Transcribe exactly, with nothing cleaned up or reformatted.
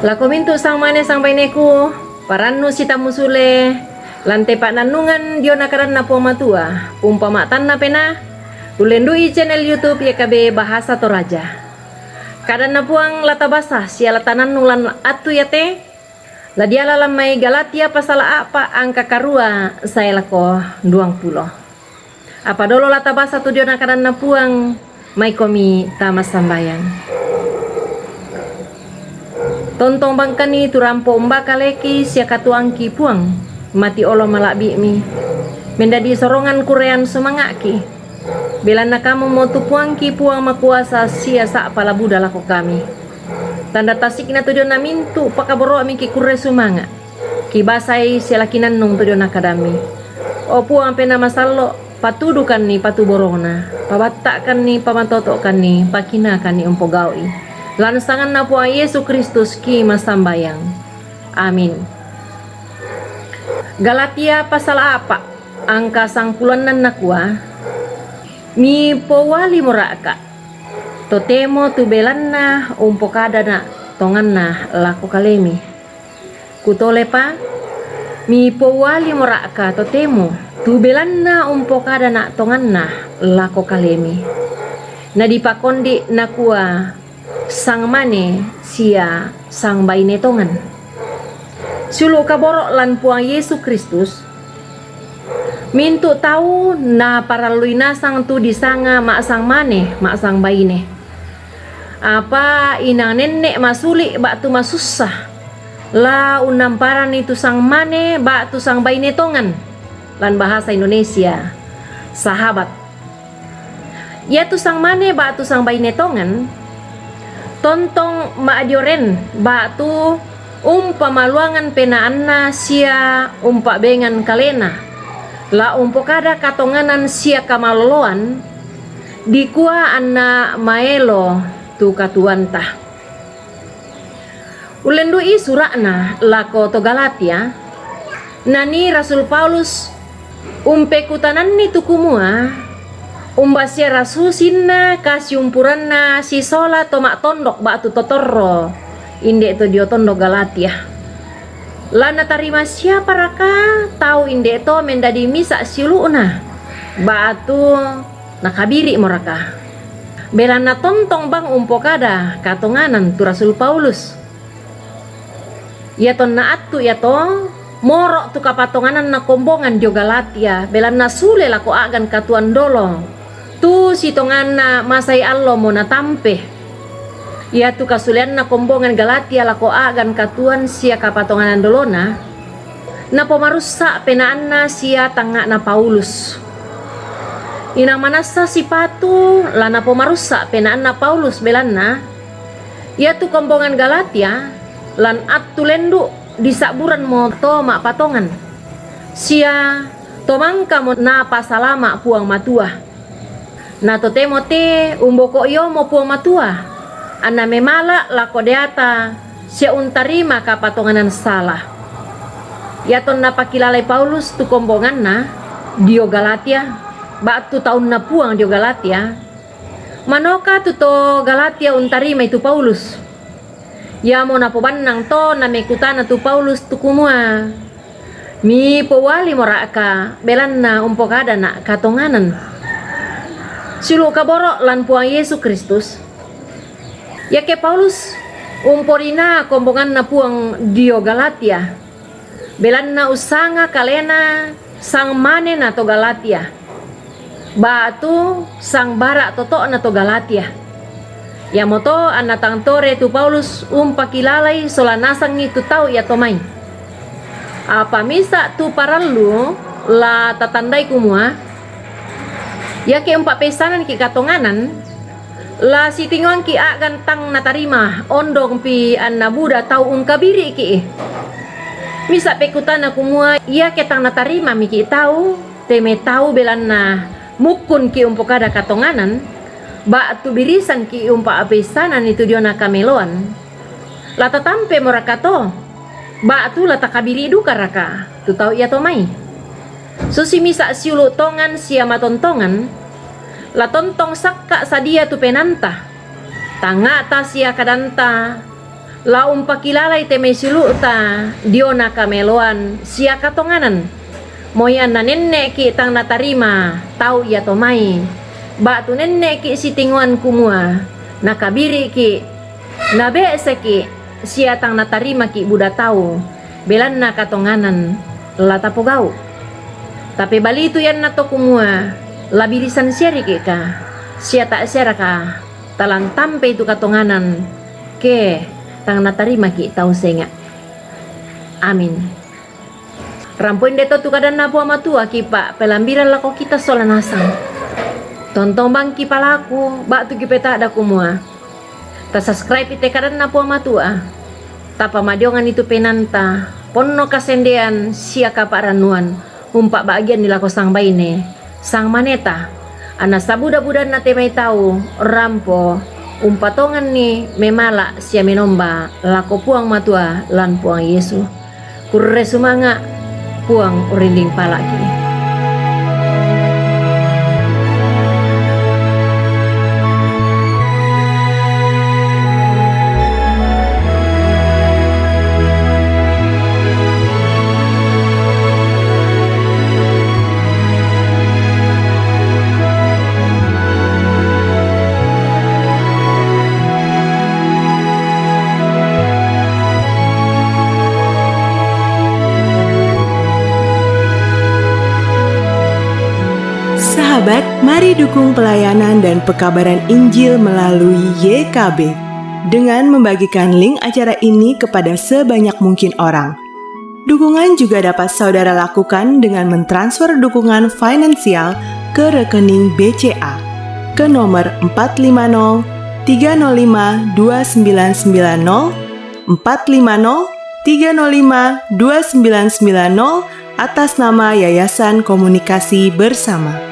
Lako mintu' sangmane sangbaineku, parannu sitammu sule lan te pa'nannungan diona kadanNa Puang Matua, umpama tanna penaa, ullendu'i channel YouTube Y K B Bahasa Toraja. KadanNa Puang la tabasa sia la tanannung lan attu iate, la diala lan mai Galatia pasala a'pa' angka karua sae lako duangpulo. Apa dolo la tabasa tu diona kadanNa Puang, maikomi tama sambayang. Tontong bangkani tu rampo umba kaleki sia katuoangki Puang, mati olo mala'bi'mi. Mendadi sorongan kurean sumanga'ki. Belanna Kamumo tu Puangki Puang Makuasa sia sa'pa la buda lako kami. Tanda tasikna tu diona mintu' pakaboro'miki kurre sumanga'. Kibasai sia la kinannung tu diona kadammi. O Puang Penaa Masallo', patudukanni patuborona, pabatta'kanni, pamatoto'kanni, pakinaakanni umpogau'i. Lan sanganNa Puang Yesu Kristus ki massambayang. Amin. Galatia pasala a'pa', angka sangpulo annan nakua, Mipoualimora'ka', totemo tu belanna umpokadana' tonganna lako kalemi. Kutolepa, mipoualimora'ka' totemo tu belanna umpokadana' tonganna lako kalemi. Nadipakondi' nakua, sangmane sia sangbaine tongan. Siulu' kaboro' lan Puang Yesu Kristus, mintu' tau naparallui nasang tu disanga ma'sangmane, ma'sangbaine. Apa inang nenne' masuli' ba'tu masussa la unnamparanni tu sangmane ba'tu sangbaine tongan, lan bahasa Indonesia, sahabat. Iatu sangmane ba'tu sangbaine tongan, tontong ma'dioren ba'tu umpamaluangan penaanna sia umpa'bengan kalena, la umpokada katonganan sia kamaloloan, dikua anna maelo tu katuoanta. Ullendu'i sura'na lako to Galatia, nanii Rasul Paulus umpekutananni tu kumua, umba sia rasusinna kasiumpuranna sisola to ma'tondok ba'tu to torro, inde' to dio tondok Galatia. La natarima siaparaka tau inde' to mendadi misa' siulu'na, ba'tu nakabiri'moraka? Belanna tontong bang umpokada katonganan tu Rasul Paulus. Iatonna attu iato, moro' tu kapatongananna kombongan dio Galatia, belanna sule lako a'gan katuoan dolo, tu sitonganna masai allomo natampe. Iatu kasuleanna kombongan Galatia lako a'gan katuoan sia kapatonganan dolona, napomarussa' penaanna sia tangnga'na Paulus. Inang manassa sipatu la napomarussa' penaanna Paulus, belanna iatu kombongan Galatia lan attu lendu' disa'buranmo to ma'patongan, sia to mangkamo Napasalama' Puang Matua. Na totemo te umboko'iomo Puang Matua, anna memala' lako deata sia untarima kapatonganan sala. Iatonna pakilalai Paulus tu kombonganna dio Galatia, ba'tu taunna Puang dio Galatia, manoka tu to Galatia untarimai tu Paulus. Iamo napobannang to namekutana tu Paulus tu kumua, Mipoualimora'ka', belanna umpokadana' katonganan. Siulu' kaboro' lan Puang Yesu Kristus. Iake Paulus umporinaa kombonganna Puang dio Galatia, belanna ussanga kalena sangmanena to Galatia, ba'tu sangbara' toto'na to Galatia. Iamoto anna tang tore tu Paulus umpakilalai sola nasangi tu tau iato mai. Apa misa' tu parallu la tatandai kumua, iake umpa'peissananki' katonganan, la sitingoangki' a'gan tang natarima, ondongpi anna buda tau ungkabiri'ki'. Misa' pekutana kumua, iake tang natarimamiki' tau, te metau belanna mukkunki' umpokada katonganan, ba'tu birisanki' umpa'peissananni tu diona kameloan, la tatampemoraka to, ba'tu la takabiri' dukaraka tu tau iato mai? Susi misa' siulu' tongan sia matontongan, la tontong sakka' sadia tu penaanta, tangnga'ta sia kadanta, La umpakilalai te mai siulu'ta diona kameloan sia katonganan. Moi anna nenne'ki' tang natarima tau iato mai, ba'tu nenne'ki' sitingoan kumua nakabiri'ki', nabe'saki', sia tang natarimaki' buda tau, belanna katonganan la tapogau'. Tapebalitui anna to kumua, la birisan siariki'ka, sia ta'siaraka talantampe tu katonganan, ke tang natarimaki' tau senga'. Amin. Rampo inde to tu kadanNa Puang Matua kipa'pelambirang lako kita sola nasang. Tontong bang kipalaku, ba'tu kipeta'da kumua, tasubscribe te kadanNa Puang Matua, tapamadionganni tu penaanta ponno kasendean sia kapa'rannuan, umpa'ba'gianni lako sangbaine, sangmaneta, anna sabuda-budanna te mai tau rampo umpatonganni memala' sia menomba lako Puang Matua lan Puang Yesu. Kurre sumanga', Puang urrinding pala'ki'. Sahabat, mari dukung pelayanan dan pekabaran Injil melalui Y K B dengan membagikan link acara ini kepada sebanyak mungkin orang. Dukungan juga dapat saudara lakukan dengan mentransfer dukungan finansial ke rekening B C A ke nomor empat lima nol tiga nol lima dua sembilan sembilan nol, empat lima nol tiga nol lima dua sembilan sembilan nol, atas nama Yayasan Komunikasi Bersama.